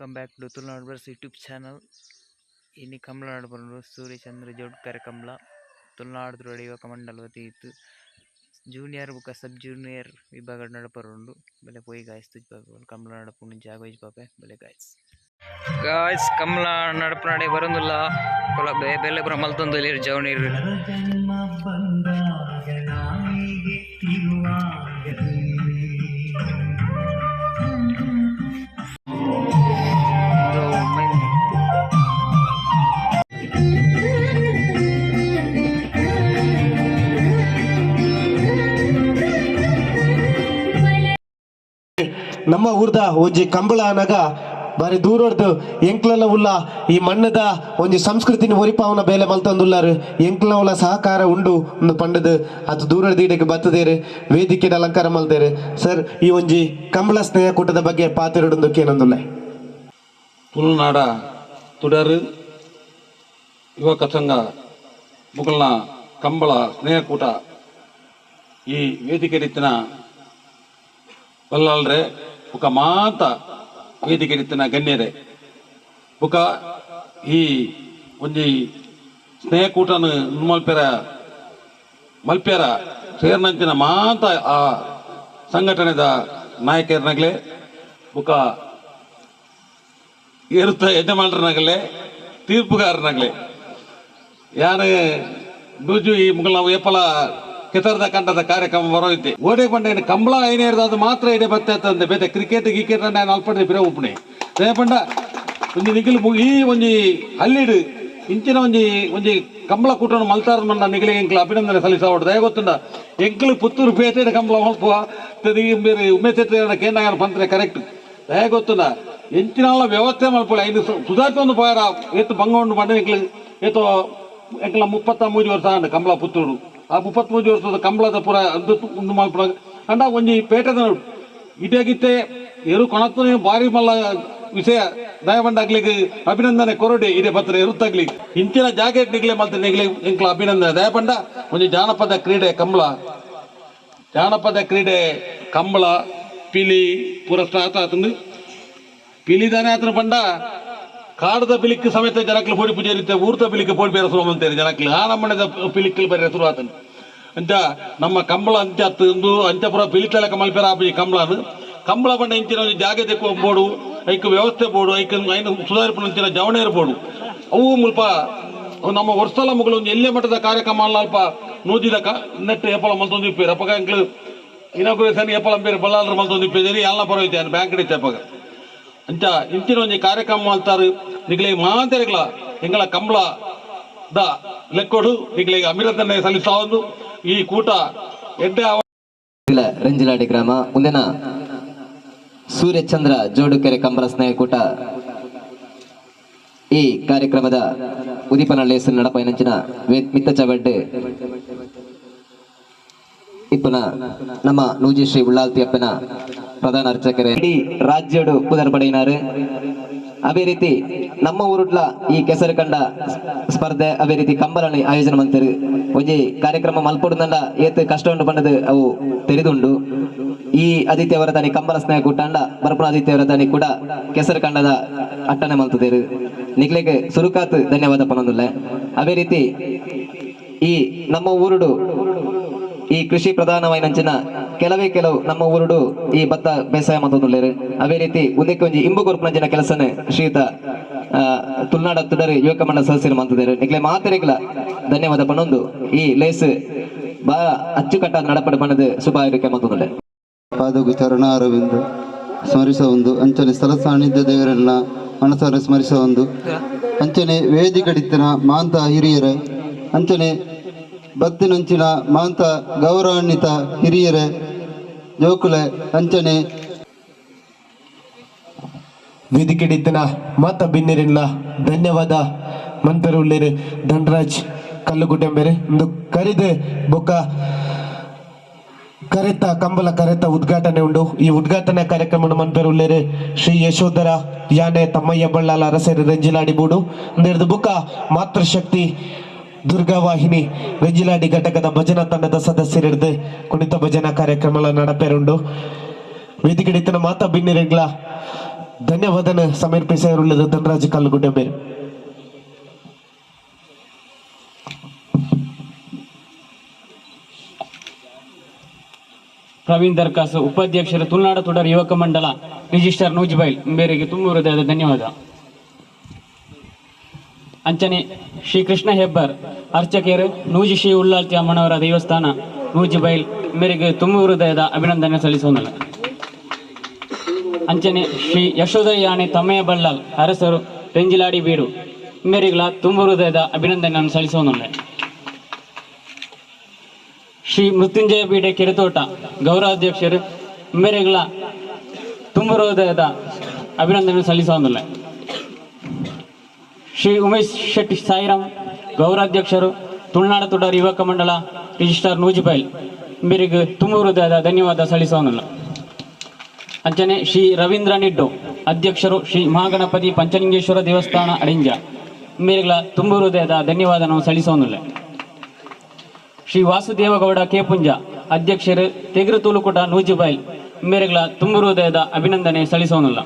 Welcome back to Tulunad bus YouTube channel. ಇನಿ ಕಂಬ್ಳ ನಡಪುಂಡು ಸೂರ್ಯಚಂದ್ರ ಜೋಡುಕರೆ ಕಂಬ್ಳ ತುಳುನಾಡ್ ಯುವಕ ಮಂಡಲ ವತಿಯಿತ್ತು ಜೂನಿಯರ್ ಬೊಕ ಸಬ್ ಜೂನಿಯರ್ ವಿಭಾಗಡ್ ನಡಪರುಂಡು. ಬಲೆ ಪೋಯಿ ಗಾಯ್ಸ್, ತೂಜ್ ಕಂಬ್ಳ ನಡಪುಂಡು ಜಾಗ ತೋಜಿಪಾಪೆ. ಬಲೆ ಗಾಯ್ಸ್. ಗಾಯ್ಸ್, ಕಂಬ್ಳ ನಡಪುನಡೆ ಬರೊಂದುಲ್ಲ. ಕುಲ ಬೇಲೆ ಪೂರ ಮಲ್ತೊಂದುಲ್ಲೆರ್ ಜವನೆರ್. ಜನ್ಮ ಬಂದಾಗ ನಾಯಿಗೆ ತಿರುವಾಗಲಿ. ಉಂದು ಮೈನ್ ನಮ್ಮ ಊರ್ದ ಒಂಜಿ ಕಂಬಳ ಆನಗ ಬಾರಿ ದೂರಡ್ದು ಎಂಕ್ಲಲ ಉಲ್ಲ ಈ ಮಣ್ಣದ ಒಂಜಿ ಸಂಸ್ಕೃತಿನ ಒರಿಪಾವನ ಬೇಲೆ ಮಲ್ತೊಂದುಲ್ಲಾರು. ಎಂಕ್ಲನ ಉಲ್ಲ ಸಹಕಾರ ಉಂಡು ಒಂದು ಪಂಡದು ಅದು ದೂರಡ್ದು ಇಡೆಗ್ ಬತ್ತದೇರು, ವೇದಿಕೆ ಅಲಂಕಾರ ಮಲ್ತೇರು. ಸರ್, ಈ ಒಂಜಿ ಕಂಬಳ ಸ್ನೇಹ ಕೂಟದ ಬಗ್ಗೆ ಪಾತೆರೊಡೊಂದು ಕೇನೊಂದುಲ್ಲೆ. ತುಳುನಾಡ ತುಡರು ಯುವಕ ಸಂಘ ಮುಗಲ್ನ ಕಂಬಳ ಸ್ನೇಹಕೂಟ ಈ ವೇದಿಕೆ ರೀತಿನ ಬಲ್ಲಾಳ್ರೆ ಬುಕ ಮಾತ ವೇದಿಕೆ ರೀತಿನ ಗಣ್ಯರೆ, ಬುಕ ಈ ಒಂಜಿ ಸ್ನೇಹಕೂಟನು ಮಲ್ಪೆರ ಮಲ್ಪ್ಯಾರ ಸೇರ್ನಂಚಿನ ಮಾತ ಆ ಸಂಘಟನೆದ ನಾಯಕರನಾಗ್ಲೆ, ಬುಕ ಎರುತ ಯಜಮಾನರನಾಗಲೇ, ತೀರ್ಪುಗಾರನಾಗಲೇ, ಯಾರು ನೂಜು ಈ ಮುಗಲ್ ನಾವು ಏಪಲ ಕೆಸರದ ಕಂಡದ ಕಾರ್ಯಕ್ರಮ ಬರೋಯ್ತೆ. ಓಡೆ ಪಂಡ ಕಂಬಳ ಐನೇರ್ದು ಮಾತ್ರ ಇಡೆ ಬತ್ತೆ ತಂದೆ. ಬೇತೆ ಕ್ರಿಕೆಟ್ ಗಿಕೆಟ್ ನಾನು ಅಲ್ಪಡೆ ಬಿರ ಉಪ್ಪುನೆ. ಪಂಡ ಒಂಜಿ ನಿಗಿಲು ಈ ಒಂಜಿ ಹಳ್ಳಿಡು ಇಂಚಿನ ಒಂಜಿ ಒಂಜಿ ಕಂಬಳ ಕೂಟನು ಮಲ್ತಾರ ಮಂಡ ನಿಗಲಿ ಎಂಕ್ಲು ಅಭಿನಂದನೆ ಸಲ್ಲಿಸಾವಡು. ದಯ ಗೊತ್ತುಂಡ, ಎಂಕ್ಲು ಪುತ್ತೂರು ಪೇಟೆಡ್ ಕಂಬಳ ಮಲ್ಪುವ ಬೇರೆ ಉಮೇಶ್ ಕೇಂದ್ರ ಪಂತ್ರೆ ಕರೆಕ್ಟ್. ದಯ ಗೊತ್ತುಂಡ, ಎಂಚಿನಾಲ ವ್ಯವಸ್ಥೆ ಮಲ್ಪೊಳಿ, ಐದು ಸುಧಾರಿಸೊಂದು ಪೋಯರ ಏತ್ ಬಂಗ ಉಂಡು ಪಂಡ. ಎಂಕ್ಲು ಏತೋ ಎಂಕ್ಲ 33 ವರ್ಷ ಆಂಡ್ ಕಂಬಳ ಪುತ್ತೂರು. ಆ 33 ವರ್ಷದ ಕಂಬಳದ ಪೂರ ಅಂದು ಉಂದು ಮಲ್ಪುನ ಅಂಡ ಒಂಜಿ ಪೇಟೆದ ಇಡೇಗಿತ್ತೆ ಎರು ಕೊಣತ್ತನೆ ಬಾರಿ ಮಲ್ಲ ವಿಷಯ. ದಯಪಂಡ ಅಗ್ಲಿಗೆ ಅಭಿನಂದನೆ ಕೊರಡೆ. ಇದೇ ಪತ್ರ ಎರುತ್ತಾಗ್ಲಿ ಇಂಚಿನ ಜಾಕೆಟ್ ನಿಗ್ಲೆ ಮಲ್ತ ನಿಗ್ಲೆ ಎಂಕ್ಲ ಅಭಿನಂದನೆ. ದಯಪಂಡ ಒಂಜಿ ಜಾನಪದ ಕ್ರೀಡೆ ಕಂಬಳ. ಜಾನಪದ ಕ್ರೀಡೆ ಕಂಬಳ, ಪಿಲಿ ಪೂರ ಸ್ಟಾರ್ಟ್ ಆತಂದು. ಪಿಲಿದಾನೆ ಆತನ ಪಂಡ ಕಾಡದ ಪಿಲಿಕ್ ಸಮೇತ ಜನಕ್ಲು ಪೋಡಿ ಪೂಜೆ ಇರುತ್ತೆ. ಊರ್ದ ಪಿಲಿಕ್ ಪೋಡಿ ಬೇರೆ ಶುರು ಅಂತಾರೆ ಜನಕ್ಲು. ಆ ನಮ್ಮನೆದ ಪಿಲಿಕ್ಲು ಬೇರೆ ಶುರು ಆತನು ಅಂಚ ನಮ್ಮ ಕಂಬಳ ಅಂಚ ಒಂದು ಅಂಚಪುರ ಪಿಲಿತಲಕ ಮಲ್ಪೆರ ಆಪಿ ಕಂಬಳನು. ಕಂಬಳ ಪಂಡ ಇಂಚಿನ ಒಂಜಿ ಜಾಗೆ ತೆಕ್ಕು ಬೋಡು, ಐಕ್ ವ್ಯವಸ್ಥೆ ಬೋಡು, ಐಕ್ ಐನ್ ಸುಧಾರಿಪುನ ಅಂಚಿನ ಜವಣೇರು ಬೋಡು. ಅವು ಮುಲ್ಪ ಅವು ನಮ್ಮ ವರ್ಷಲ ಮುಗಳು ಒಂಜಿ ಎಲ್ಲೆ ಮಟ್ಟದ ಕಾರ್ಯಕ್ರಮ ಅಲ್ಪ ನೂಜಿದ ಕ ನೆಟ್ ಏಪಲ ಮಲ್ತೊಂದು ಇಪ್ಪೇರು. ಅಪಗ ಎಂಕ್ಲು ಇನಾಗುರೇಷನ್ ಏಪಲ ಬೇರೆ ಬಲ್ಲಾಲ್ರ ಮಲ್ತೊಂದು ಇಪ್ಪೇರಿ. ಎಲ್ಲ ಪರವೈತೆ ಬ್ಯಾಂಕ್ ಇತ್ತೆ ಅಪಗ. ಅಂಚ ಇಂಚಿನ ಒಂಜಿ ಕಾರ್ಯಕ್ರಮ ಮಲ್ತಾರು. ನಿಗ್ಲೆ ಮಾತೆರೆಗ್ಲ ಎಂಗಳ ಕಂಬಳ the ಲೆಕ್ಕೊಡು ನಿಗ್ಲೆ ಅಭಿನಂದನೆ ಸಲ್ಲಿಸಾವೊಂದು ಈ ಕೂಟ ಎಡ್ಡೆ ಇಲ್ಲ ರಂಜಿಲಾಡಿ ಗ್ರಾಮ ಮುಂದಿನ ಸೂರ್ಯಚಂದ್ರ ಜೋಡುಕೆರೆ ಕಂಬಳ ಸ್ನೇಹಕೂಟ ಈ ಕಾರ್ಯಕ್ರಮದ ಉದೀಪನ ಲೇಸು ನಡಪೈನಂಚಿನ ಮಿತ್ತ ಚವಡ್ಡೆ ಇಪ್ಪನ ನಮ್ಮ ನೂಜಿ ಶ್ರೀ ಉಳ್ಳಾಲ್ತಿ ಅಪ್ಪನ ಪ್ರಧಾನ ಅರ್ಚಕರೇ, ಇಡೀ ರಾಜ್ಯಡು ಪುದರ್ ಪಡೆಯಿನಾರು. ಅದೇ ರೀತಿ ನಮ್ಮ ಊರುಡ್ಲ ಈ ಕೆಸರು ಕಂಡ ಸ್ಪರ್ಧೆ, ಅದೇ ರೀತಿ ಕಂಬಳನಿ ಆಯೋಜನೆ ಮಂತರು. ಒಂಜಿ ಕಾರ್ಯಕ್ರಮ ಮಲ್ಪೊಡುಂಡ ಏತ್ ಕಷ್ಟ ಉಂಡು ಪಂಡದು ಅವು ತೆರಿದುಂಡು. ಈ ಆದಿತ್ಯವರ ತಾನಿ ಕಂಬಳ ಸ್ನೇಹ ಕೂಟಾಂಡ ಬರ್ಪುನ ಆದಿತ್ಯವರ ತಾನಿ ಕೂಡ ಕೆಸರು ಕಂಡದ ಅಟ್ಟನೆ ಮಲ್ತದೇರು. ನಿಕ್ಲೆಗ್ ಸುರುಕಾತ್ ಧನ್ಯವಾದ ಪನೊಂದುಲ್ಲೆ. ಅದೇ ರೀತಿ ಈ ನಮ್ಮ ಊರುಡು ಈ ಕೃಷಿ ಪ್ರಧಾನವಾಯಿನಂಚಿನ ಕೆಲವೇ ಕೆಲವು ನಮ್ಮ ಊರುಡು ಈ ಭತ್ತ ಬೇಸಾಯ ಮಲ್ತೊಂದುಲ್ಲೆರ್. ಅದೇ ರೀತಿ ಉಂದೆಕ್ ಒಂಜಿ ಇಂಬು ಕೊರ್ಪುನಂಚಿನ ಕೆಲಸನೆ ಶ್ರೀಯುತ ತುಳುನಾಡ ತುಡರು ಯುವಕ ಮಂಡಲ ಸದಸ್ಯರು ಮಂತದೇರು. ನಿಕ್ಲೆ ಮಾತೆರೆಗ್ಲ ಧನ್ಯವಾದ ಪನೊಂದು ಈ ಲೇಸ್ ಬಾ ಅಚ್ಚುಕಟ್ಟಾದ ನಡಪಡೆ ಪಂಡದು ಶುಭ ಆರೋಗ್ಯ ಮಲ್ತೊಂದುಲ್ಲೆ. ಪಾದಗು ಚರಣಾರವಿಂದು ಸ್ಮರಿಸ ಒಂದು ಅಂಚನೆ ಸ್ಥಳ ಸಾನ್ನಿಧ್ಯ ದೇವರನ್ನ ಮನಸಾರ ಸ್ಮರಿಸ ಒಂದು ಅಂಚನೆ ವೇದಿಕಡಿತ್ತಿನ ಮಾಂತ ಹಿರಿಯರೇ, ಅಂಚನೆ ಬತ್ತಿನಂಚಿನ ಮಾಂತ ಗೌರವಾನ್ವಿತ ಹಿರಿಯರೇ, ಜೋಕುಲೆ, ಅಂಚನೆ ವೇದಿಕೆಡಿತ್ತಿನ ಮಾತ ಬಿನ್ನಿರಿಲ್ಲ ಧನ್ಯವಾದ ಮಂತರು ಉಳ್ಳೇರು ಧನರಾಜ್ ಕಲ್ಲುಗುಡ್ಡೆಂಬೇರೆ. ಒಂದು ಕರಿದೆ ಬೊಕ್ಕ ಕರೆತ ಕಂಬಳ ಕರೆತ ಉದ್ಘಾಟನೆ ಉಂಡು. ಈ ಉದ್ಘಾಟನಾ ಕಾರ್ಯಕ್ರಮ ಮನ್ಪೆರ್ ಉಳ್ಳೇರು ಶ್ರೀ ಯಶೋಧರ ಯಾನೆ ತಮ್ಮಯ್ಯ ಬಳ್ಳಾಲ ಅರಸರು ರಂಜಿಲಾಡಿ ಬೂಡು. ಒಂದೆರಡು ಬುಕ್ಕ ಮಾತೃಶಕ್ತಿ ದುರ್ಗಾವಾಹಿನಿ ರೆಂಜಿಲಾಡಿ ಘಟಕದ ಭಜನಾ ತಂಡದ ಸದಸ್ಯರಿರ್ದು ಕುಣಿತ ಭಜನಾ ಕಾರ್ಯಕ್ರಮ ನಡಪೇರುಂಡು. ವೇದಿಕೆಡಿತ್ತಿನ ಮಾತಾ ಬಿನ್ನಿರೆಗ್ಲ ಧನ್ಯವಾದನ ಸಮರ್ಪಿಸಿರುಳ್ಳದ ಧನರಾಜ್ ಕಲ್ಲುಗುಡ್ಡೆ ಬೇರೆ. ಪ್ರವೀಣ್ ದರ್ಕಾಸು, ಉಪಾಧ್ಯಕ್ಷರು, ತುಳುನಾಡ ತುಡರ್ ಯುವಕ ಮಂಡಲ, ರಿಜಿಸ್ಟರ್ ನೂಜಿಬೈಲ್ ಬೇರೆಗೆ ತುಂಬ ಹೃದಯದ ಧನ್ಯವಾದ. ಅಂಚನೆ ಶ್ರೀ ಕೃಷ್ಣ ಹೆಬ್ಬಾರ್, ಅರ್ಚಕರು, ನೂಜಿ ಶ್ರೀ ಉಳ್ಳಾಲ್ತಿ ಅಮ್ಮನವರ ದೇವಸ್ಥಾನ, ನೂಜಿಬೈಲ್ ಮೇರೆಗೆ ತುಂಬ ಹೃದಯದ ಅಭಿನಂದನೆ ಸಲ್ಲಿಸೋನಲ್ಲ. ಅಂಚನೆ ಶ್ರೀ ಯಶೋಧ ಯಾನೆ ತಮ್ಮಯ್ಯ ಬಳ್ಳಾಲ್, ಅರಸರು, ರೆಂಜಿಲಾಡಿ ಬೀಡು ಮೇರೆಗಳ ತುಂಬ ಹೃದಯದ ಅಭಿನಂದನೆಯನ್ನು ಸಲ್ಲಿಸೋನಲ್ಲ. ಶ್ರೀ ಮೃತ್ಯುಂಜಯ ಬೀಡೆ ಕೆರೆತೋಟ, ಗೌರವಾಧ್ಯಕ್ಷರು ಮೇರೆಗಳ ತುಂಬ ಹೃದಯದ ಅಭಿನಂದನೆ ಸಲ್ಲಿಸೋನಲ್ಲ. ಶ್ರೀ ಉಮೇಶ್ ಶೆಟ್ಟಿ ಸಾಯಿರಾಮ್, ಗೌರವಾಧ್ಯಕ್ಷರು, ತುಳುನಾಡ ತುಡರ್ ಯುವಕ ಮಂಡಲ, ರಿಜಿಸ್ಟ್ರಾರ್ ನೂಜಿಬೈಲ್ ಮೇರೆಗೆ ತುಂಬ ಹೃದಯದ ಧನ್ಯವಾದ ಸಲ್ಲಿಸೋನಲ್ಲ. ಅಂಚನೆ ಶ್ರೀ ರವೀಂದ್ರ ನಿಡ್ಡು, ಅಧ್ಯಕ್ಷರು, ಶ್ರೀ ಮಹಾಗಣಪತಿ ಪಂಚಲಿಂಗೇಶ್ವರ ದೇವಸ್ಥಾನ, ಅಡಿಂಜ ಮೇರೆಗಳ ತುಂಬ ಹೃದಯದ ಧನ್ಯವಾದ ಸಲ್ಲಿಸೋನಲ್ಲ. ಶ್ರೀ ವಾಸುದೇವಗೌಡ ಕೇಪುಂಜ, ಅಧ್ಯಕ್ಷರು, ತೆಗರು ತುಳುಕುಟ, ನೂಜಿಬೈಲ್ ಮೇರೆಗಳ ತುಂಬ ಹೃದಯದ ಅಭಿನಂದನೆ ಸಲ್ಲಿಸೋನಲ್ಲ.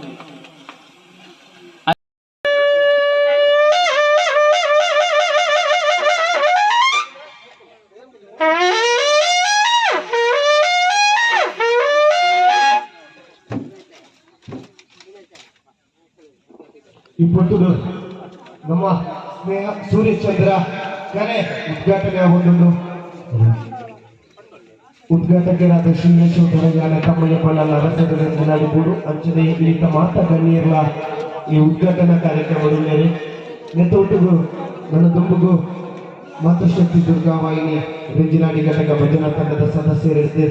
ಈ ಪೊರ್ತುಡು ನಮ್ಮ ಸ್ನೇಹ ಸೂರ್ಯಚಂದ್ರ ಕರೆ ಉದ್ಘಾಟನೆ ಆಗೊಂಡು. ಉದ್ಘಾಟಕರಾದ ಶ್ರೀ ಯಶೋಧರ ಯಾನ ತಮ್ಮಯ್ಯ ಬಳ್ಳಾಲ, ಅರಸರು, ಅಂಚನೆ ಈತ ಮಾತ ಗಣ್ಯರ್ಲ ಈ ಉದ್ಘಾಟನಾ ಕಾರ್ಯಕ್ರಮ ನೆತ್ತೊಟ್ಟಿಗೂ ನನ್ನ ದುಂಬುಗು ಮಾತೃಶಕ್ತಿ ದುರ್ಗಾ ವಾಹಿನಿ ರೆಂಜಿಲಾಡಿ ಘಟಕ ಭಜನಾ ತಂಡದ ಸದಸ್ಯರಿದ್ದು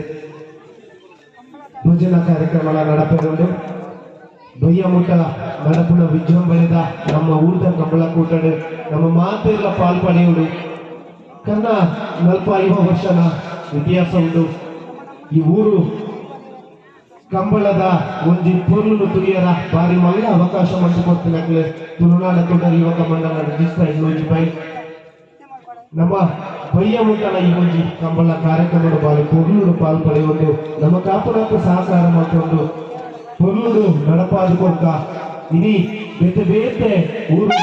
ಭಜನಾ ಕಾರ್ಯಕ್ರಮ ನಡಪೆಗೊಂಡು ಬಯ್ಯಮುಟ್ಟ ನಡಪುನ ವಿಜೃಂಭಣೆದ ನಮ್ಮ ಊರ್ದ ಕಂಬಳ ಕೂಟಡು ನಮ್ಮ ಮಾತೆಲ್ಲ ಪಾಲ್ ಪಡೆಯುಡು. ಕನ್ನ 45 ವರ್ಷನ ಇತಿಹಾಸ ಉಂಟು. ಈ ಊರು ಕಂಬಳದ ಒಂಜಿ ಪೊರ್ಲುನು ತುರಿಯರ ಬಾರಿ ಮಲ್ಲ ಅವಕಾಶ ಮಂತು ಕೊಡ್ತಿನಕ್ಲೆ ತುಳುನಾಡ ತುಡರ್ ಯುವಕ ಮಂಡಲ, ರಿಜಿಸ್ಟರ್ ಬೈ. ನಮ್ಮ ಬಯ್ಯ ಮುಟ್ಟಲ ಈ ಒಂಜಿ ಕಂಬಳ ಕಾರ್ಯಕ್ರಮದ ಬಾರಿ ಪೊರ್ಲುಡು ಪಾಲ್ ಪಡೆಯುವುದು. ನಮ್ಮ ಕಾಪುನಾಥ ಸಹಕಾರ ಮತ್ತೊಂದು ಪೊರ್ಲುಡು ನಡಪಾದು ಕೊಡ್ತ. ಇನಿ ಬೇತೆ ಬೇತೆ ಊರು,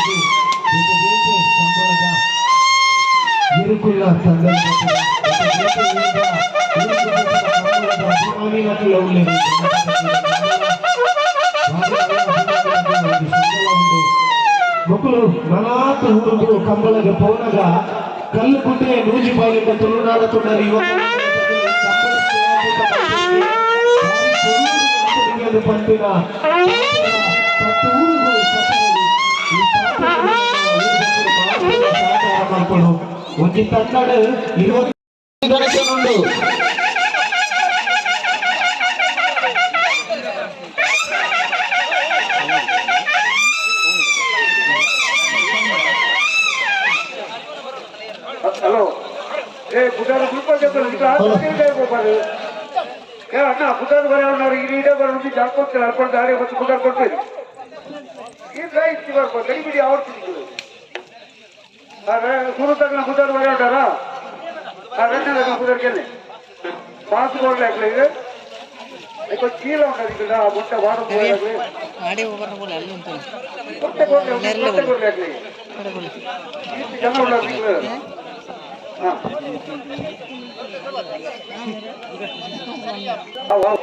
ಬೇತೆ ಬೇತೆ ಕಂಬಳದ ಎರುಕುಲ್ಲ ಸಂದರ್ಭ ಅಭಿಮಾನಿನಕುಲ ಉಲ್ಲೆರ್. ಮಕ್ಕಳು ನನಾತ್ ಊರುಗು ಕಂಬಳಗೆ ಪೋನಗ ಕಲ್ಲು ಕುಟ್ಟೆ ನೂಜಿ ಬಾಯಿಲಿಂದ ತುಳುನಾಡ ತುಡರ್ ಯುವಕ ಪಂಪಿನ ಊರುಗು ಸಹಕಾರ ಮಾಡ್ಕೊಂಡು ಒಂಜಿ ತಂಡಡ್ 20 ಗಣೇಶನುಂಡು. ಹಲೋ, ఏ బుధారు గ్రూప్ చెప్పారు. ఏ అన్న, బుధారు బరే ఉన్నారు. ఈ లీడర్ నుంచి జాగ్రత్త నడపండి. దారి వచ్చి బుధారు కొట్టేది ఈ రైట్ గడిబిడి ఆవర్తుంది. ಸುರು ತಗ್ನ ಬುಧಾರು ಬರೆ ఉంటారా? రెండే దగ్గర బుధారికి పాస్ కూడా లేదు. ఎక్కువ చీల ఉండదు ఇక్కడ. ఆ గుంట వారం కొట్ట కొట్ట జన ఉన్నారు.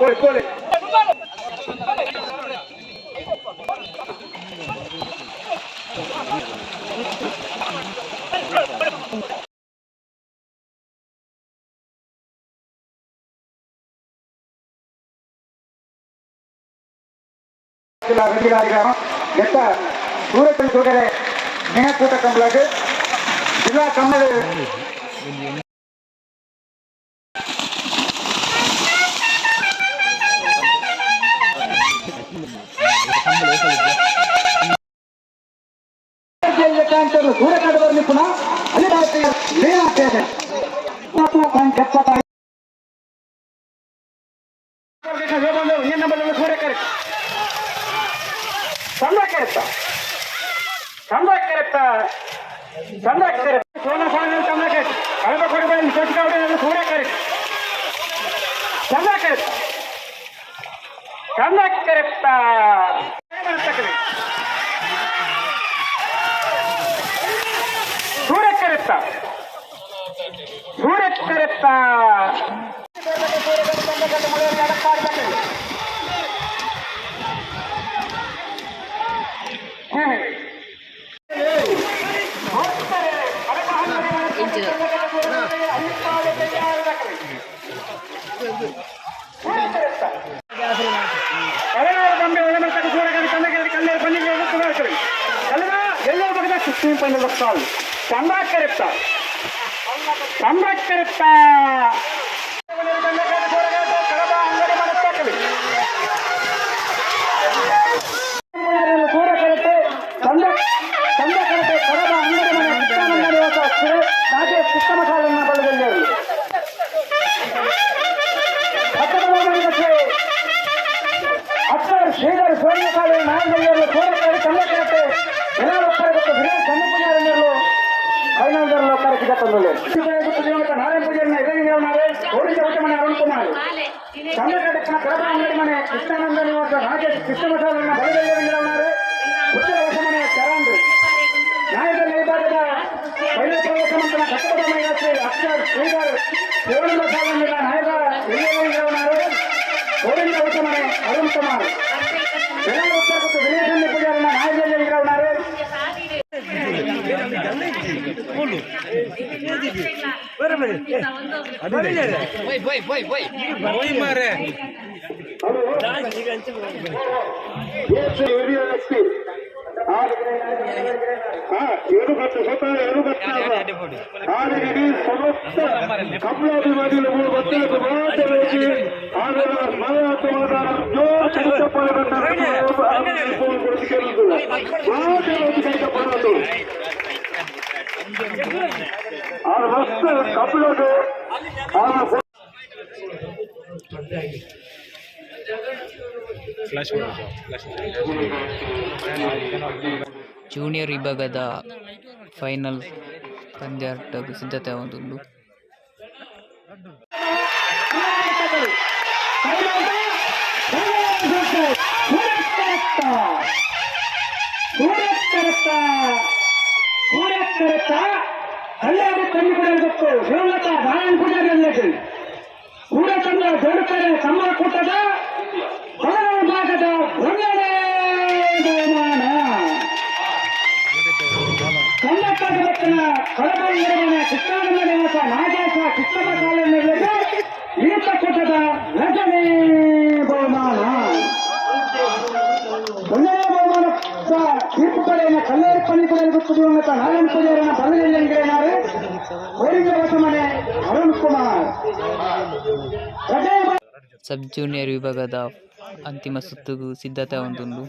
ಕೋಳಿ ಕೋಳಿ. ಜಿಲ್ಲಾ ಸೂರತ್ ಸೂರ್ಯರೆ ಕೂಟ ಕಂಬಳಗ್ ಜಿಲ್ಲಾ ಕನ್ನಡ ಸೂರ್ಯಕಾಂತ ನಿಪುಣ ಅಲ್ಲಿ ಚಂದ್ರಕೆರೆತ್ತ ಚಂದ್ರಕೆರೆತ್ತ ಚಂದ್ರಕೆರೆ ಸೋನ ಚಂದ್ರಕೆರೆ ಕಳೆದ ಕೊಡಬಾಯಿ ಸೂರ್ಯಕೆರೆ ಚಂದ್ರಕೆರೆತ್ತ ಚಂದ್ರಕೆರೆತ್ತ. ಸೂರಕ್ಕರೆತ್ತ ಸೂರಕ್ಕರೆತ್ತ ಚಂದ್ರಕರೆತ್ತ ಚಂದ್ರಕರೆತ್ತ ಸೂರ್ಯಕರತೆ ಚಂದ್ರ ಚಂದ್ರಕರತೆ ಕಡಬ ಅಂಗಡಿ ಮನೆ ಕೃಷ್ಣಾನಂದ ನಿವಾಸ ರಾಜೇಶ್ ಕೃಷ್ಣಮಠಾಲನ್ನ ಬಲದಲ್ಲಿ ಅಕ್ಕರ್ ಶ್ರೀಧರ್ ಸ್ವರ್ಣಕಾಲ ನಾಯಕರು ಸೂರ್ಯಕರತೆ ಚಂದ್ರಕರತೆ ಎಲ್ಲ ವಿನಯ್ ಚನ್ನಪುಜಾರನ್ನರು ಫೈನಲ್ ಕಾರ್ಯಕ್ರಮ ನಾರಾಯಣ ಪೂಜಾರಿನ ಓಡಿಸ ಮನೆ ಅರುಣ್ ಕುಮಾರ್ ಚಂದ್ರಕಟಕ್ಕನ ಕಡಬ ಅಂಗಡಿ ಮನೆ ಕೃಷ್ಣಾನಂದ ನಿವಾಸ ರಾಜೇಶ್ ಕೃಷ್ಣಮಠಾಲನ್ನ ಬಲದಲ್ಲಿ ಉತ್ತರ ಹೊಸಮನೆ ಚರಾಂಡ್ರು ನ್ಯಾಯದ ವಿಭಾಗದ ಫೈನಲ್ ಪ್ರವೇಶ ಮಂತ್ರನ ಕಟ್ಟಡ ಮಹಿಳಾ ಅಕ್ಷರ್ ಶ್ರೀಧರ್ ಶಿವಾನಂದ ಸಾಲನ್ನ ನಾಯಕ ಹಿರಿಯರು ಗೋವಿಂದ ಹೊಸಮನೆ ಅರುಣ್ ಕುಮಾರ್ ಎಲ್ಲ ಉತ್ತರ ವಿನಯ್ ಚಂದ್ರ ಪೂಜಾರಿನ ನಾಯಕರಲ್ಲಿ ಹಿರಿಯ ವ್ಯಕ್ತಿ ಸಮಸ್ತ ಕಮಲಾಭಿಮಾನಿಗಳು ಜೂನಿಯರ್ ವಿಭಾಗದ ಫೈನಲ್ ಪಂದ್ಯಾಟಕ್ಕೆ ಸಿದ್ಧತೆ ಆವೊಂದುಂಡು. ಕಲ್ಯಾಣ ಕಣ್ಣು ಶಿವಲತ ನಾರಾಯಣ ಪೂಜಾರಿ ಸೂರ್ಯಚಂದ್ರ ದೊಡ್ಡಕರೆ ಕಮ್ಮರ ಕೂಟದ ಮೊದಲ ಭಾಗದ ಒಂದನೇ ಬಹುಮಾನ ಕನ್ನಡ ಕಳಬಂಗರಮನೆ ಕೃಷ್ಣಾನಂದ ನಿವಾಸ ನಾಗೇಶ ಕೃಷ್ಣಮಸಾಲೆ ಈತ ಕೂಟದ ಎರಡನೇ ಬಹುಮಾನ. ಒಂದನೇ ಬಹುಮಾನ ತೀರ್ಪು ಪಡೆಯನ್ನು ಕಲ್ಲೇರು ಪನ್ನಿಪುರ ಗೊತ್ತು ನಾರಾಯಣ ಪೂಜಾರಿನ ಬಲದಲ್ಲಿ ಕೋರಿಂಗ ಹೊಸಮನೆ ಅರುಣ್ ಕುಮಾರ್. ಎರಡನೇ ಸಬ್ ಜೂನಿಯರ್ ವಿಭಾಗದ ಅಂತಿಮ ಸುತ್ತುಗು ಸಿದ್ಧತೆ ಆವೊಂದುಂಡು.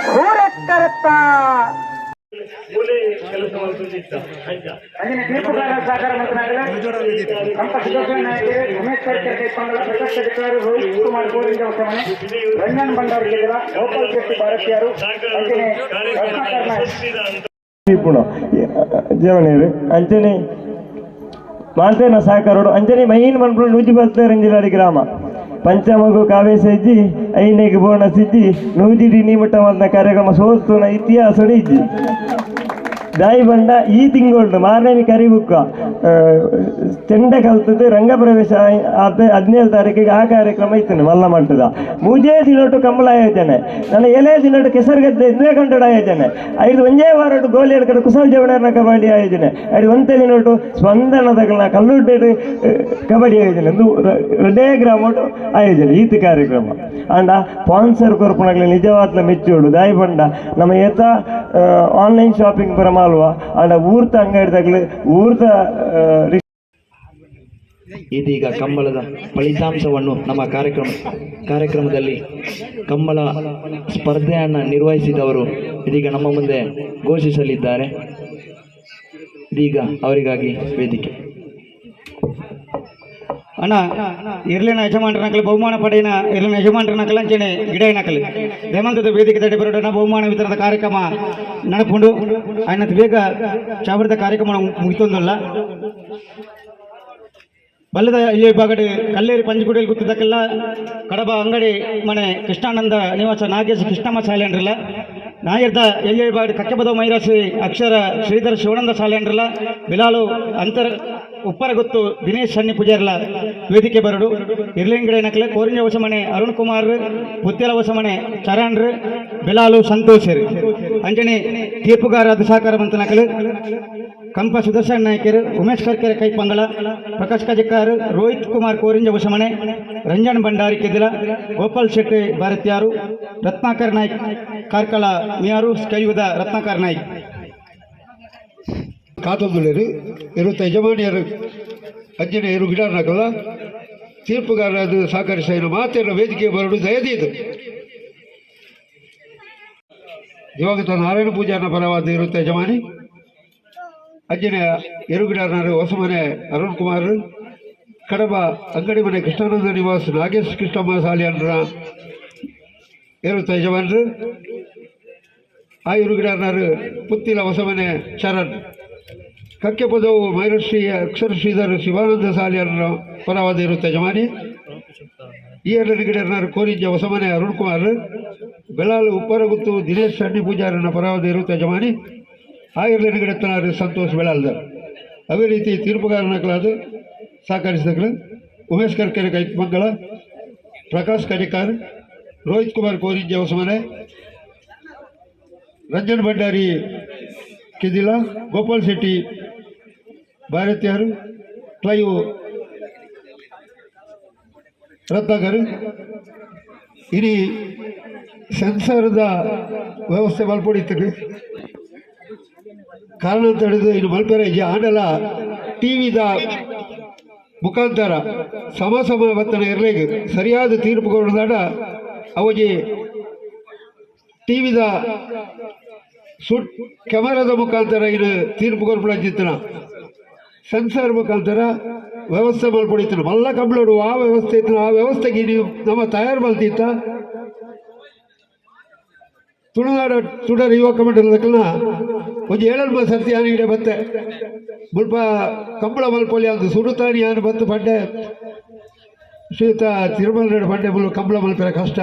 ಸೂರಕ್ಕರುತ್ತ ಅಂಜಿನ ತೀರ್ಪುಗಾರ ಸಹಕಾರ ಮಂತ್ರಿಗಳು ಸಂಪ ಸುದರ್ಶನ ನಾಯಕರು ಉಮೇಶ್ ಕರ್ಕರ್ ಕೈಪಂಗಲ ಪ್ರಕಾಶ್ ಅಧಿಕಾರಿ ರೋಹಿತ್ ಕುಮಾರ್ ಗೋವಿಂದ ಹೊಸಮನೆ ರಂಜನ್ ಭಂಡಾರಿ ಗೆದ್ದಲ ಗೋಪಾಲ್ ಶೆಟ್ಟಿ ಭಾರತೀಯರು ಅಂಜನೆ ರತ್ನಾಕರ್ ನಾಯ್ಕ. ಇಪ್ಪುಣ ಜವನೀರು ಅಂಚನೆ ಮಾತೇನ ಸಹಕಾರೋಡು ಅಂಚನೆ ಮೈನ್ ಮನ್ಪುಣ ನೂಜಿ ಬತ್ತರಂಜಿಲಾಡಿ ಗ್ರಾಮ ಪಂಚಮಗು ಕಾವೇಶ ಇಜ್ಜಿ ಐನೆಗ್ ಬೋನಸ್ ಇಜ್ಜಿ ನೂಜಿಡಿ ನೀಮಟ್ಟ ಮಲ್ತ ಕಾರ್ಯಕ್ರಮ ಸೋಸ್ತುನ ಇತಿಹಾಸ ಇಜ್ಜಿ. ದಾಯಿ ಬಂಡ ಈ ತಿಂಗಳು ಮಾರನೇ ಕರಿಬುಕ್ಕ ಚೆಂಡ ಕಲ್ತದ್ದು ರಂಗಪ್ರವೇಶ ಆತ 17 ತಾರೀಕಿಗೆ ಆ ಕಾರ್ಯಕ್ರಮ ಇತ್ತು ಮಲ್ಲ ಮಟ್ಟದ ಮೂಜೇ ದಿನೊಟ್ಟು ಕಂಬಳ ಆಯೋಜನೆ ನನ್ನ ಎಲೆ ದಿನೊಟ್ಟು ಕೆಸರುಗದ್ದೆ ಇಂದೇ ಕಂಟೋಡು ಆಯೋಜನೆ ಐದು ಒಂಜೇ ವಾರೊಟ್ಟು ಗೋಲಿ ಎಡ್ಕಡೆ ಕುಸಲ್ ಜವಣರ್ನ ಕಬಡ್ಡಿ ಆಯೋಜನೆ ಐದು ಒಂತೆ ದಿನೊಟ್ಟು ಸ್ಪಂದನದಗಳನ್ನ ಕಲ್ಲುಡ್ಡೆ ಕಬಡ್ಡಿ ಆಯೋಜನೆ ಒಂದು ರಡ್ಡೇ ಗ್ರಾಮೊಟ್ಟು ಆಯೋಜನೆ ಈತ ಕಾರ್ಯಕ್ರಮ. ಅಂಡ ಸ್ಪಾನ್ಸರ್ ಕೊರ್ಪುನಗ್ಲೆ ನಿಜವಾದ್ಲ ಮೆಚ್ಚೋಡು. ದಾಯಿ ಬಂಡ ನಮ್ಮ ಏತ ಆನ್ಲೈನ್ ಶಾಪಿಂಗ್ ಪುರ ಮಾಲ್ವ ಅಂಡ ಊರ್ತ ಅಂಗಡಿದಾಗಲಿ ಊರ್ತ ಇದೀಗ ಕಂಬಳದ ಫಲಿತಾಂಶವನ್ನು ನಮ್ಮ ಕಾರ್ಯಕ್ರಮದಲ್ಲಿ ಕಂಬಳ ಸ್ಪರ್ಧೆಯನ್ನು ನಿರ್ವಹಿಸಿದವರು ಇದೀಗ ನಮ್ಮ ಮುಂದೆ ಘೋಷಿಸಲಿದ್ದಾರೆ. ಇದೀಗ ಅವರಿಗಾಗಿ ವೇದಿಕೆ. ಅಣ್ಣ ಇರ್ಲಿನ ಯಜಮಾನರನಕಲು ಬಹುಮಾನ ಪಡೆಯಿನ ಇರ್ಲಿನ ಯಜಮಾನರನಕಲು ಅಂಚನೆ ಗಿಡೈನಕಲು ಹೇಮಂತದ ವೇದಿಕೆ ತಡೆ ಬರೋಣ ಬಹುಮಾನ ವಿತರಣದ ಕಾರ್ಯಕ್ರಮ ನಡಪುಂಡು. ಆಯ್ನತ್ ಬೇಗ ಚಾವರದ ಕಾರ್ಯಕ್ರಮ ಮುಗಿತೊಂದಲ್ಲ. ಬಲ್ಲದ ಇಲ್ಲಿ ವಿಭಾಗಡ್ ಕಲ್ಲೇರಿ ಪಂಚಗುಡಿಯಲ್ಲಿ ಗುತ್ತದಕ್ಕೆಲ್ಲ ಕಡಬ ಅಂಗಡಿ ಮನೆ ಕೃಷ್ಣಾನಂದ ನಿವಾಸ ನಾಗೇಶ್ ಕೃಷ್ಣಮ್ಮ ಶಾಲೆಂಡ್ರಲ್ಲ. ನಾಯರ್ದ ಎಲ್ಲಿ ವಿಭಾಗಡ್ ಕಕ್ಕೆಬದ ಮೈರಾಸಿ ಅಕ್ಷರ ಶ್ರೀಧರ ಶಿವಾನಂದ ಶಾಲೆಂಡ್ರಲ್ಲ. ಬಿಲಾಲು ಅಂತರ್ ಉಪ್ಪರಗುತ್ತು ದಿನೇಶ್ ಸನ್ನಿ ಪೂಜಾರ್ಲ ವೇದಿಕೆ ಬರಡು. ಇರ್ಲಿಂಗಡೆ ನಕಲೆ ಕೋರಿಂಜ ಹೊಸಮನೆ ಅರುಣ್ ಕುಮಾರ್, ಪುತ್ತೇಲ ಹೊಸಮನೆ ಚರಣ್ರ್, ಬಿಲಾಲು ಸಂತೋಷ್. ಅಂಜನೆ ತೀರ್ಪುಗಾರ ಅದು ಸಹಕಾರ ಬಂತ ನಕಲು ಕಂಪ ಸುದರ್ಶನ್ ನಾಯ್ಕರ್, ಉಮೇಶ್ ಕರ್ಕೆರೆ ಕೈಪಂಗಳ, ಪ್ರಕಾಶ್ ಕಜಕ್ಕಾರ್, ರೋಹಿತ್ ಕುಮಾರ್ ಕೋರಿಂಜ ಹೊಸಮನೆ, ರಂಜನ್ ಭಂಡಾರಿ ಕೆದಿಲ, ಗೋಪಾಲ್ ಶೆಟ್ಟಿ ಭಾರತಿಯಾರು, ರತ್ನಾಕರ್ ನಾಯ್ಕ್ ಕಾರ್ಕಳ ಮಿಯಾರು ಸ್ಕೈಯುದ ರತ್ನಾಕರ್ ನಾಯ್ಕ್. ಕಾತೊಂದುಳ್ಳೇರು ಇರುತ್ತ ಯಜಮಾನಿಯರು ಅಂಜನೆ ಇರು ಗಿಡ ನಕಲ ತೀರ್ಪುಗಾರರಾದ ಸಹಕರಿಸಿದ ಮಾತೆಲ್ಲ ವೇದಿಕೆ ಬರಡು ದಯದೀದು. ದಿವಂಗತ ನಾರಾಯಣ ಪೂಜಾರನ ಪರವಾದ ಇರುತ್ತೆ ಯಜಮಾನಿ ಅಂಜನೆ ಎರುಗಿಡಾರನರು ಹೊಸಮನೆ ಅರುಣ್ ಕುಮಾರ್, ಕಡಬ ಅಂಗಡಿ ಮನೆ ಕೃಷ್ಣಾನಂದ ನಿವಾಸ್ ನಾಗೇಶ್ ಕೃಷ್ಣಮ್ಮ ಸಾಲಿಯನ್ರ ಇರುತ್ತೆ ಯಜಮಾನರು. ಆ ಇರುಗಿಡಾರನರು ಪುತ್ತಿಲ ಹೊಸಮನೆ ಚರಣ್, ಕಕ್ಕೆ ಪದವು ಮೈರಶ್ರೀ ಅಕ್ಷರ ಶ್ರೀಧರ್ ಶಿವಾನಂದ ಸಾಲಿಯರ ಪರವಾದ ಇರುತ್ತೆ ಯಜಮಾನಿ. ಈ ಎರಡು ಗಿಡರ್ನರು ಕೋರಿಂಜ ಹೊಸಮನೆ ಅರುಣ್ ಕುಮಾರ್, ಬೆಳಾಲು ಉಪ್ಪರಗುತ್ತು ದಿನೇಶ್ ಸಣ್ಣಿ ಪೂಜಾರನ ಪರವಾದ ಇರುತ್ತೆ ಯಜಮಾನಿ. ಆ ಎರಡು ಗಿಡತ್ತನಾರು ಸಂತೋಷ್ ಬೆಳಾಲ್ದರ್. ಅದೇ ರೀತಿ ತೀರ್ಪುಗಾರನಕಲಾದ ಸಹಕರಿಸಿದಗಳು ಉಮೇಶ್ ಕರ್ಕೆರೆ ಕೈಮಂಗಳ, ಪ್ರಕಾಶ್ ಕಡಿಕಾರ್, ರೋಹಿತ್ ಕುಮಾರ್ ಕೋರಿಂಜ ಹೊಸಮನೆ, ರಂಜನ್ ಭಂಡಾರಿ ಕೆದಿಲ, ಗೋಪಾಲ್ ಶೆಟ್ಟಿ ಭಾರತೀಯರು, ಕ್ಲೈವ್ ರತ್ನಾಕರ್. ಇಡೀ ಸೆನ್ಸರ್ದ ವ್ಯವಸ್ಥೆ ಮಲ್ಪೊಡಿತ್ತು ಕಾರಣ ಅಂತ ಹೇಳಿದ್ರೆ ಇನ್ನು ಮಲ್ಪೆರೆ ಆಂಡಲ ಟಿ ವಿದ ಮುಖಾಂತರ ಸಮ ಸಮ ಬತ್ತನ ಇರಲೇಗ ಸರಿಯಾದ ತೀರ್ಪು ಕೊಡದಾಡ ಅವಜಿ ಟಿ ವಿದ ಸುಟ್ ಕ್ಯಾಮರಾದ ಮುಖಾಂತರ ಇನ್ನು ತೀರ್ಪು ಕೊರ್ಪುಳಂಚಿತ್ತನ ಸೆನ್ಸರ್ ಮುಖಾಂತರ ವ್ಯವಸ್ಥೆ ಮಲ್ಪೊಡಿತ್ತು ಮಲ್ಲ ಕಂಬ್ಳೋಡು ಆ ವ್ಯವಸ್ಥೆ ಇತ್ತು. ಆ ವ್ಯವಸ್ಥೆಗೆ ನೀವು ನಮ್ಮ ತಯಾರು ಮಲ್ತಿತ್ತ ತುಳುನಾಡ ತುಡರ್ ಯುವಕ ಮಂಡಲದಕ್ಕಲ್ಲ ಒಂಜಿ ಏಳಲ್ಮ ಸರ್ತಿ ಆನೆ ಇಡೆ ಬತ್ತೆ ಮುಲ್ಪ ಕಂಬಳ ಮಲ್ಪೊಲಿ ಅಂತ ಸುಡುತ್ತಾನಿ ಆನೆ ಬತ್ತು ಪಂಡೆ ಶ್ರೀಯುತ ತಿರುಮಲ ಪಂಡೆ ಮುಲ್ಪ ಕಂಬಳ ಮಲ್ಪೆರ ಕಷ್ಟ.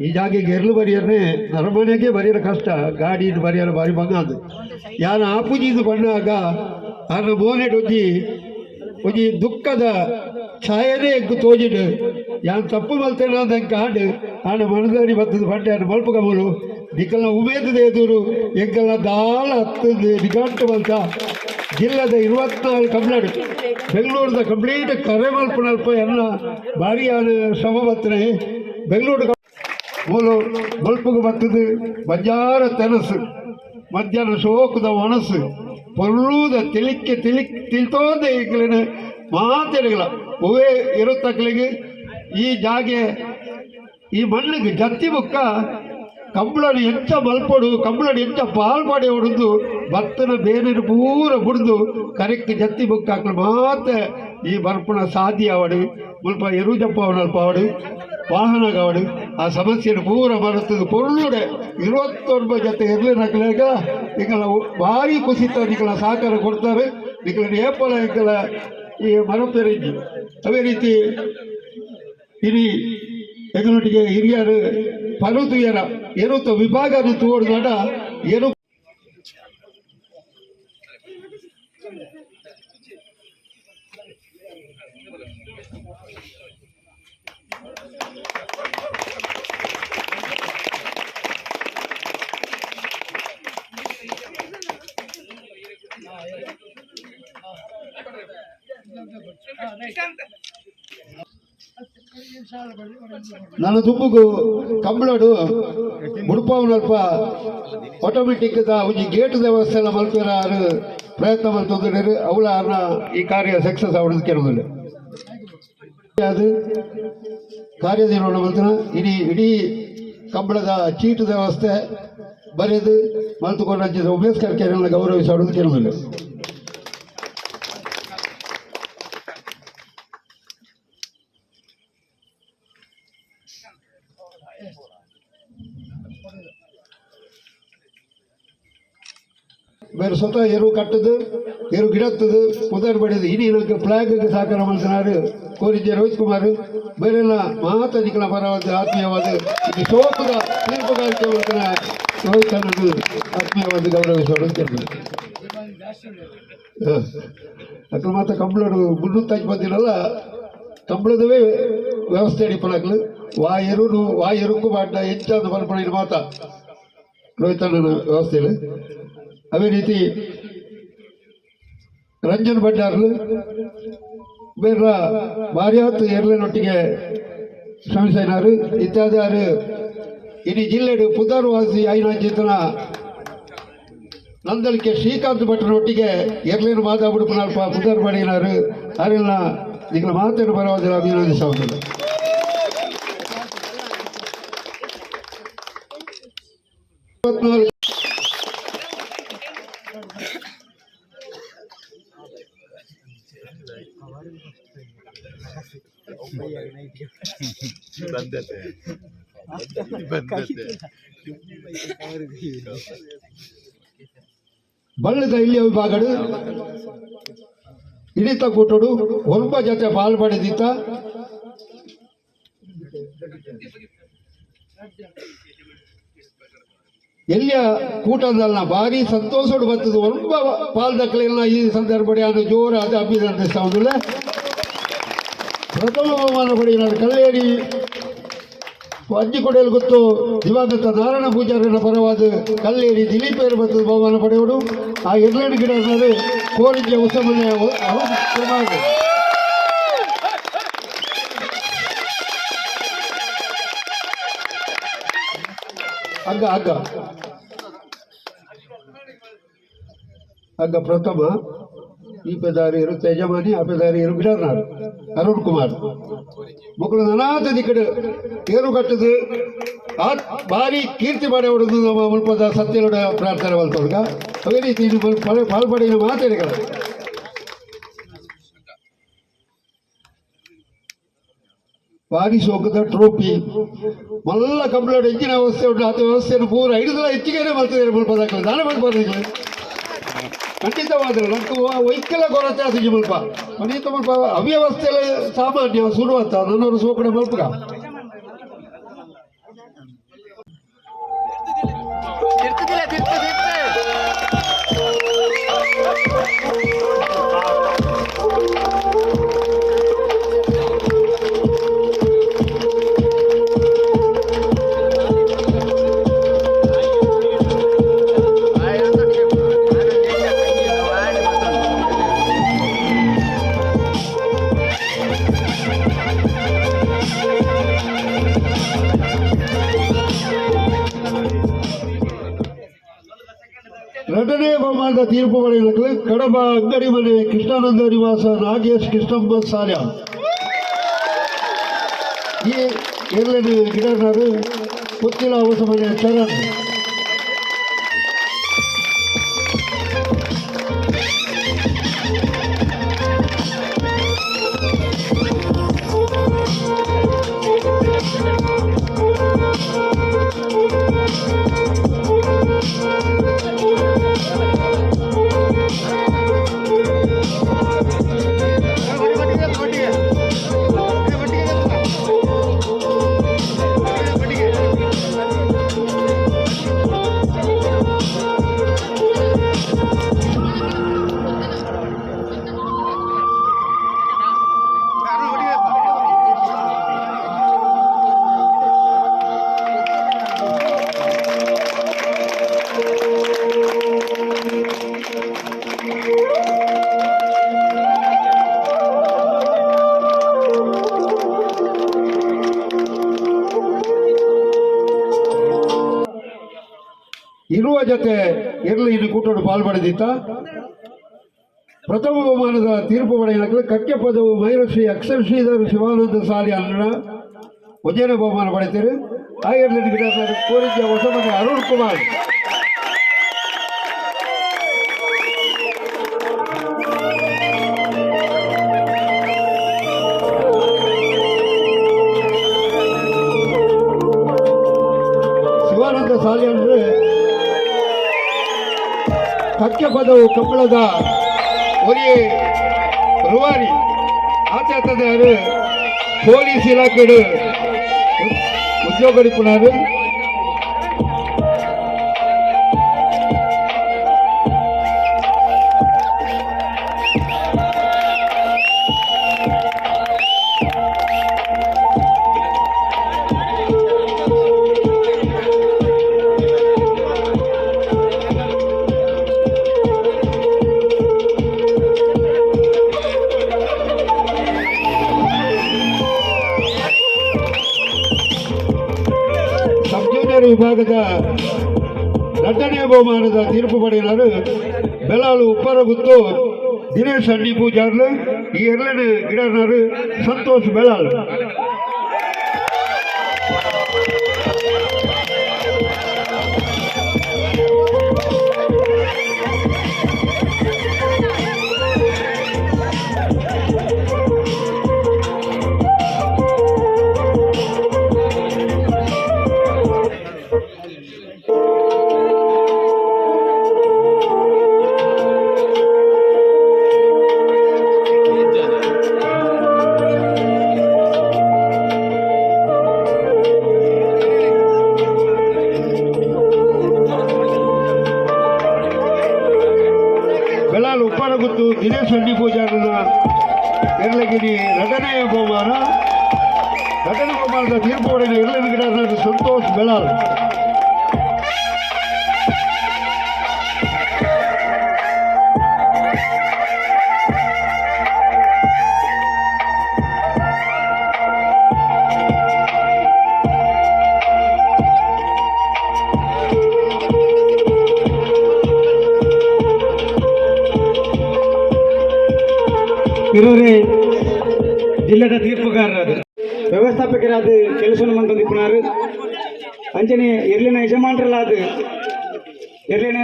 ಈ ಜಾಗೆಗೆ ಎರ್ಲು ಬರಿಯರ್ನೆ ನರಮನೆಗೆ ಬರಿಯರ ಕಷ್ಟ, ಗಾಡಿ ಬರಿಯರ ಬಾರಿ ಬಂಗ ಅದು. ಯಾನ ಆಪುಜಿದು ಬಣ್ಣಾಗ ಆನ ಮೋನೆಡ್ ಒಂಜಿ ಒಂಜಿ ದುಃಖದ ಛಾಯನೇ ಎಂಕು ತೋಜಿಡು. ಯಾನ್ ತಪ್ಪು ಮಲ್ತೇನೆ ಅಂದ ಎಂಕ ಆಂಡ್ ಆಂಡ ಮನದಾರಿ ಬತ್ತದ ಪಂಡೆ ಆಂಡ ಮಲ್ಪು ಕಮಲು ನಿಕಲ್ನ ಉಮೇದದ ಎದುರು ಎಂಕಲ್ನ ದಾಳ ಹತ್ತದು ನಿಘಂಟು ಮಲ್ತ ಜಿಲ್ಲದ 24 ಕಂಪ್ಲೇಂಟ್ ಬೆಂಗಳೂರದ ಕಂಪ್ಲೀಟ್ ಕರೆ ಮಲ್ಪುನಲ್ಪ ಎನ್ನ ಭಾರಿ ಆನ ಶ್ರಮ ಬತ್ತನೆ. ಬೆಂಗಳೂರು ಮೂಲು ಮಲ್ಪುಗು ಬತ್ತದು ಬಂಜಾರ ತೆನಸು, ಮಧ್ಯಾಹ್ನ ಶೋಕದ ಒಣಸು, ಪೊರ್ಲೂದ ತಿಳಿಕ್ಕೆ ತಿಳಿ ತಿಳ್ತೋದೆ ಈಗಲಿನ ಮಾತೆಡುಗಳ ಹೂವೇ ಇರುತ್ತಕ್ಕಲಿಗೆ ಈ ಜಾಗೆ ಈ ಮಣ್ಣಿಗೆ ಜತ್ತಿ ಬುಕ್ಕ ಕಂಬಳನ ಎಂಚ ಮಲ್ಪೊಡು ಕಂಬಳನ ಎಂಚ ಪಾಲ್ ಹೊಡೆದು ಭತ್ತನ ಬೇನಿನ ಪೂರ ಬುಡ್ದು ಕರೆಕ್ಟ್ ಜತ್ತಿ ಬುಕ್ಕ ಹಾಕಲು ಮಾತೆ ಈ ಬರ್ಪುಣ ಸಾಧ್ಯ ಅವಡು ಮುಲ್ಪ ಎರು ಜಪ್ಪ ಅವಡು ವಾಹನ ಅವಡು ಆ ಸಮಸ್ಯೆಯನ್ನು ಪೂರ ಬರುತ್ತದೆ. ಪೊರ್ಲುಡೆ 29 ಜೊತೆ ಇರಲಿ ನಕಲೇಗ ನಿಕಲ ಭಾರಿ ಕುಸಿತ ನಿಕಲ ಸಹಕಾರ ಕೊಡ್ತಾರೆ. ನಿಕಲ ಏಪಲ ನಿಕಲ ಈ ಮರಪೆರಿಂಜಿ. ಅದೇ ರೀತಿ ಇಡೀ ಎಂಗಳೊಟ್ಟಿಗೆ ಹಿರಿಯರು ಪರುತುಯರ ಎರುತ ವಿಭಾಗ ತೋಡ್ದಾಡ ಎರು ನನ್ನ ದುಂಬುಗು ಕಂಬಳಡು ಮುಡುಪಾವನಲ್ಪ ಆಟೋಮೆಟಿಕ್ ಒಂಜಿ ಗೇಟ್ ವ್ಯವಸ್ಥೆ ಮಲ್ಪೆರ ಪ್ರಯತ್ನ ಮಲ್ತೊಂದುಲ್ಲೆರ್. ಅವಳ ಅರ್ನ ಈ ಕಾರ್ಯ ಸಕ್ಸಸ್ ಆವಡ್ ಕೇಳೋದಿಲ್ಲ. ಅದು ಕಾರ್ಯನಿರ್ವಹಣೆ ಮಲ್ತನ ಇಡೀ ಇಡೀ ಕಂಬಳದ ಚೀಟದ ವ್ಯವಸ್ಥೆ ಬರೆದು ಮಲ್ತುಕೊಂಡ ಉಮೇಶ್ ಕರ್ಕೆರೆಯನ್ನು ಗೌರವಿಸೋದು ಕೇಳೋದಿಲ್ಲ. ಬೇರೆ ಸ್ವತಃ ಎರು ಕಟ್ಟದು ಎರು ಗಿಡತ್ತದು ಪುದರ್ ಬಡಿದು ಇಡೀ ನಮಗೆ ಫ್ಲಾಗ್ ಸಹಕಾರ ಮಲ್ತನಾರು ಕೋರಿಜೆ ರೋಹಿತ್ ಕುಮಾರ್ ಬೇರೆಲ್ಲ ಮಾತಾದಿಗಳ ಪರವಾದ ಆತ್ಮೀಯವಾದ ಇದು ಶೋಕದ ತೀರ್ಪುಗಾರಿಕೆ ಮಲ್ತನ ರೋಹಿತ್ ಅಣ್ಣನು ಆತ್ಮೀಯವಾದ ಗೌರವಿಸೋಣ ಅಂತ ಅಕ್ಲ ಮಾತ ಕಂಬಳಡು ಮುನ್ನೂತ್ತಂಜು ಬಂದಿರಲ್ಲ ಕಂಬಳದವೇ ವ್ಯವಸ್ಥೆ ಅಡಿಪಡಕ್ಲು ವಾ ಎರುನು ವಾ ಎರುಕು ಬಾಟ ಹೆಚ್ಚಾದ ಪನ್ಪಣಿನ ಮಾತ ರೋಹಿತ್ ಅಣ್ಣನ ವ್ಯವಸ್ಥೆಯಲ್ಲಿ. ಅದೇ ರೀತಿ ರಂಜನ್ ಭಂಡಾರ್ಲು ಬೇರೆ ಭಾರ್ಯಾತ್ ಎರ್ಲೆನೊಟ್ಟಿಗೆ ಶ್ರಮಿಸಿನಾರು ಇತ್ಯಾದಿ ಇಡೀ ಜಿಲ್ಲೆಡು ಪುನರ್ವಾಸಿ ಐನಾಂಚಿತನ ನಂದಳಿಕೆ ಶ್ರೀಕಾಂತ್ ಭಟ್ರನೊಟ್ಟಿಗೆ ಎರ್ಲೇನು ಮಾತಾಬಿಡುಪನಲ್ಪ ಪುದರ್ ಮಾಡಿನಾರು ಅರೆಲ್ಲ ನಿಗಳ ಮಾತನ್ನು ಪರವಾಗಿಲ್ಲ ಅಭಿನಂದಿಸುವುದಿಲ್ಲ. 24 ಬಳ್ಳದ ಇಲ್ಲಿಯ ವಿಭಾಗಡು ಹಿಡಿತ ಕೂಟಡು ಒಲ್ಪ ಜೊತೆ ಪಾಲ್ ಪಡೆದಿತ್ತ ಎಲ್ಲಿಯ ಕೂಟದಲ್ಲ ಭಾರಿ ಸಂತೋಷಡು ಬರ್ತದೆ. ಒಲ್ಪ ಪಾಲ್ ದಕ್ಕಲೆಲ್ಲ ಈ ಸಂದರ್ಭ ಅದು ಜೋರಾದ ಅಭಿನಂದಿಸುವುದಿಲ್ಲ. ಪ್ರಥಮ ಬಹುಮಾನ ಪಡೆಯಿನಾರು ಕಲ್ಲೇರಿ ಅಜ್ಜಿಕೊಡೆಯಲ್ಲಿ ಗೊತ್ತು ದಿವಂಗತ ನಾರಾಯಣ ಪೂಜಾರನ ಪರವಾದ ಕಲ್ಲೇರಿ ದಿಲೀಪೇರು ಬರ್ತದೆ ಬಹುಮಾನ ಪಡೆಯೋಡು. ಆ ಎರ್ಲೇಡು ಗಿಡ ಕೋರಿಕೆ ಹೊಸಮನೆ ಅರುಣ್ ಕುಮಾರ್. ಹಗ್ಗ ಹಗ್ಗ ಹಗ್ಗ ಪ್ರಥಮ ಈ ಪೆದಾರಿಯರು ಯಜಮಾನಿ ಆ ಪೆದಾರಿಯರು ಗಿಡರ್ನಾರು ಅರುಣ್ ಕುಮಾರ್ ಮಕ್ಕಳು ನನಾತ ದಿಕ್ಕಡು ಏರು ಕಟ್ಟದು ಆ ಭಾರಿ ಕೀರ್ತಿ ಪಡೆಯುವುದು ನಮ್ಮ ಮುಲ್ಪದ ಸತ್ಯನುಡ ಪ್ರಾರ್ಥನೆ ಮಲ್ತೊಡ್ಗ. ಅದೇ ರೀತಿ ಪಾಲ್ಪಡೆಯ ಮಾತಾಡಿಗಳ ಭಾರಿ ಸೋಕದ ಟ್ರೋಫಿ ಮಲ್ಲ ಕಂಪ್ಲೇಂಟ್ ಹೆಚ್ಚಿನ ವ್ಯವಸ್ಥೆ ಉಂಟು. ಆತ ವ್ಯವಸ್ಥೆಯನ್ನು ಪೂರ ಹಿಡಿದಲ ಹೆಚ್ಚಿಗೆ ಮಾಡ್ತಿದ್ದಾರೆ ಮುಲ್ಪದ ದಾನ ಮಾಡ್ಬಾರ್ದು. ಖಂಡಿತವಾದ್ರೆ ನಮ್ಗೆ ವೈಕಲ ಕೊರತೆ ಆತಿಜಿ ಮುಲ್ಪ ಖಂಡಿತ ಮುಲ್ಪ ಅವ್ಯವಸ್ಥೆಲ್ಲ ಸಾಮಾನ್ಯ ಶುರುವಾತ ನನ್ನವರು ಸೋಕಡೆ ಮಲ್ಪಗ. ಎರಡನೇ ಬಹುಮಾನದ ತೀರ್ಪು ಪಡೆಯಲು ಕಡಬ ಅಂಗಡಿ ಮನೆ ಕೃಷ್ಣಾನಂದ ನಿವಾಸ ನಾಗೇಶ್ ಕೃಷ್ಣಂಬ ಸಾಲ್ಯ ಈ ಎರಡನೇ ಗಿಡನಾರು ಪುತ್ತಿಲ ಹೊಸಮನೆ ಚರಣ್. ಇರುವ ಜೊತೆ ಇರಲಿ ಇನ್ನು ಕೂಟೋಡು ಪಾಲ್ಪಡೆದಿತ್ತ ಪ್ರಥಮ ಬಹುಮಾನದ ತೀರ್ಪು ಪಡೆಯಲು ಕಕ್ಕೆ ಪದವು ಮೈರಶ್ರೀ ಅಕ್ಷರ ಶ್ರೀಧರ ಶಿವಾನಂದ ಸಾಲಿ ಅನ್ನ ಒಂಜನೇ ಬಹುಮಾನ ಪಡೆಯುತ್ತಾರೆ. ಹಾಗೆ ಕೋರಿಕೆ ಹೊಸಮನೆ ಅರುಣ್ ಕುಮಾರ್. ಶಿವಾನಂದ ಸಾಲಿ ಅಂದ್ರೆ ಕಕ್ಕೆಪದವು ಕಂಬಳದ ಒರಿಯೇ ರೂವಾರಿ ಆಚರಣೆಯಾರು ಪೊಲೀಸ್ ಇಲಾಖೆ ಉದ್ಯೋಗ ನಿಪುಣರು. ವಿಭಾಗದ ಎರಡನೇ ಬಹುಮಾನದ ತೀರ್ಪು ಪಡೆಯಲಾರು ಬೆಲಾಲು ಉಪ್ಪರಗುತ್ತು ದಿನೇಶ್ ಅಣ್ಣಿ ಪೂಜಾರ್ಲು ಈ ಎರಡನೇ ಗಿಡನಾರು ಸಂತೋಷ್ ಬೆಲಾಲ್. ಉಪ್ಪರಗುತ್ತು ದಿನೇಶ್ ಅಣ್ಣಿ ಪೂಜಾರನ ಎರಲಗಿರಿ ಎರಡನೇ ಬಹುಮಾನ. ಎರಡನೇ ಬಹುಮಾನದ ತೀರ್ಪು ಎರಲಗಿರಿ ಸಂತೋಷ್ ಬೆಳಾಲ್. ಇರೋರೇ ಜಿಲ್ಲೆದ ತೀರ್ಪುಗಾರರಾದ ವ್ಯವಸ್ಥಾಪಕರಾದ ಕೆಲಸ ಮಂತಂದಿಪ್ಪುನಾರು ಅಂಚನೆ ಎರ್ಲಿನ ಯಜಮಾನರಲಾದ ಎರ್ಲಿನ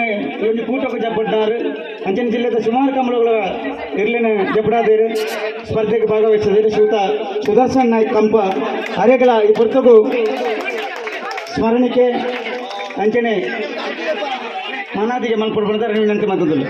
ಒಂದು ಕೂಟಕ್ಕೆ ಜಬ್ಬಡ್ನಾರು ಅಂಚನೆ ಜಿಲ್ಲೆದ ಸುಮಾರು ಕಂಬಳಗಳ ಎರ್ಲಿನ ಜಬ್ಬಡಾದೇರು ಸ್ಪರ್ಧೆಗೆ ಭಾಗವಹಿಸಿದರು ಶ್ರೀಯುತ ಸುದರ್ಶನ್ ನಾಯ್ಕ ಕಂಪ ಅರೆಗಳ ಈ ಪುರ್ತಗೂ ಸ್ಮರಣಿಕೆ ಅಂಚನೆ ಮನಾದಿಗೆ ಮನ್ಪಡ್ಬಂತಾರೆ ವಿನಂತಿ ಮಂತಂದಿಲ್ಲ.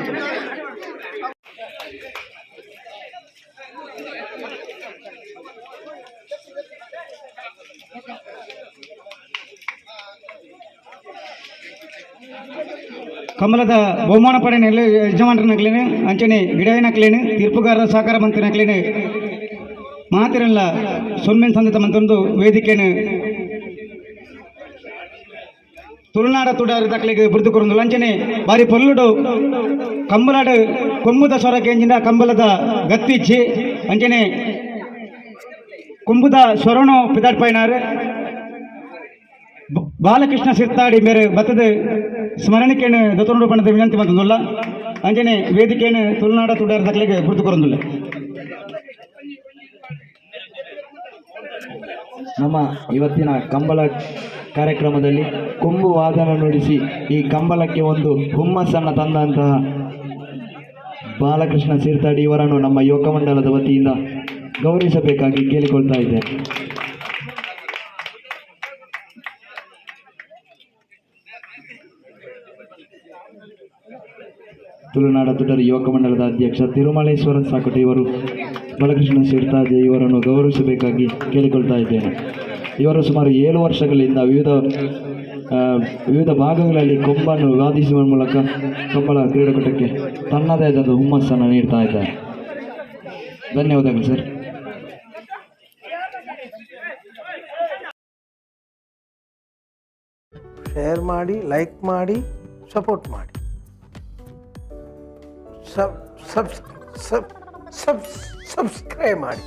ಕಮಲದ ಬಹುಮಾನ ಪಡೆಯ ಯಜಮಾನರನಕ್ಲೇನು ಅಂಚನೆ ಗಿಡಾಯಿನಕ್ಲೇನು ತೀರ್ಪುಗಾರರ ಸಹಕಾರ ಮಂತ್ರಿನಕ್ಲೇನು ಮಾತಿರಲ್ಲ ಸೊನ್ಮೆನ್ ಸಂದಿತ ಮಂತೊಂದು ವೇದಿಕೆಯನ್ನು ತುಳುನಾಡ ತುಡಾರಿ ದಕ್ಲೆಗ್ ಬುರ್ದು ಕೊರೊಂದುಲ್ಲ ಅಂಚನೆ ಬಾರಿ ಪೊಲ್ಲುಡು ಕಂಬಲಾಡು ಕೊಂಬುದ ಸ್ವರ ಕೇಂಜಿನ ಕಂಬಲದ ಗತ್ತಿಚ್ಚಿ ಅಂಚನೆ ಕೊಂಬುದ ಸ್ವರನು ಪಿದಾಡ್ಪೈನಾರು ಬಾಲಕೃಷ್ಣ ಸಿರ್ತಾಡಿ ಮೇರೆ ಬತ್ತದ ಸ್ಮರಣಿಕೆಯನ್ನು ದತ್ತೊಂಡು ಪಣದ ವಿನಂತಿ ಮಂತೊಂದುಲ್ಲ ಅಂಚನೆ ವೇದಿಕೆಯನ್ನು ತುಳುನಾಡ ತುಡಾರ ದಕ್ಲೆಗ್ ಬುರ್ದು ಕೊರೊಂದುಲ್ಲ. ನಮ್ಮ ಇವತ್ತಿನ ಕಂಬಳ ಕಾರ್ಯಕ್ರಮದಲ್ಲಿ ಕೊಂಬು ವಾದನ ನುಡಿಸಿ ಈ ಕಂಬಳಕ್ಕೆ ಒಂದು ಹುಮ್ಮಸ್ಸನ್ನು ತಂದಂತಹ ಬಾಲಕೃಷ್ಣ ಸಿರ್ತಾಡಿ ಇವರನ್ನು ನಮ್ಮ ಯುವಕ ಮಂಡಲದ ವತಿಯಿಂದ ಗೌರವಿಸಬೇಕಾಗಿ ಕೇಳಿಕೊಳ್ತಾ ಇದ್ದೇನೆ. ತುಳುನಾಡ ತುಡರ್ ಯುವಕ ಮಂಡಲದ ಅಧ್ಯಕ್ಷ ತಿರುಮಲೇಶ್ವರ ಸಾಕೋಟೆ ಇವರು ಬಾಲಕೃಷ್ಣ ಸಿರ್ತಾಡಿ ಇವರನ್ನು ಗೌರವಿಸಬೇಕಾಗಿ ಕೇಳಿಕೊಳ್ತಾ ಇದ್ದೇನೆ. ಇವರು ಸುಮಾರು 7 ವರ್ಷಗಳಿಂದ ವಿವಿಧ ಭಾಗಗಳಲ್ಲಿ ಕೊಂಬನ್ನು ವಾದಿಸುವ ಮೂಲಕ ಕಂಬಳ ಕ್ರೀಡಾಕೂಟಕ್ಕೆ ತನ್ನದೇ ಆದ ಹುಮ್ಮಸ್ಸನ್ನು ನೀಡ್ತಾ ಇದ್ದಾರೆ. ಧನ್ಯವಾದಗಳು ಸರ್. ಶೇರ್ ಮಾಡಿ, ಲೈಕ್ ಮಾಡಿ, ಸಪೋರ್ಟ್ ಮಾಡಿ. Sub sub sub sub subscribe ಮಾಡಿ.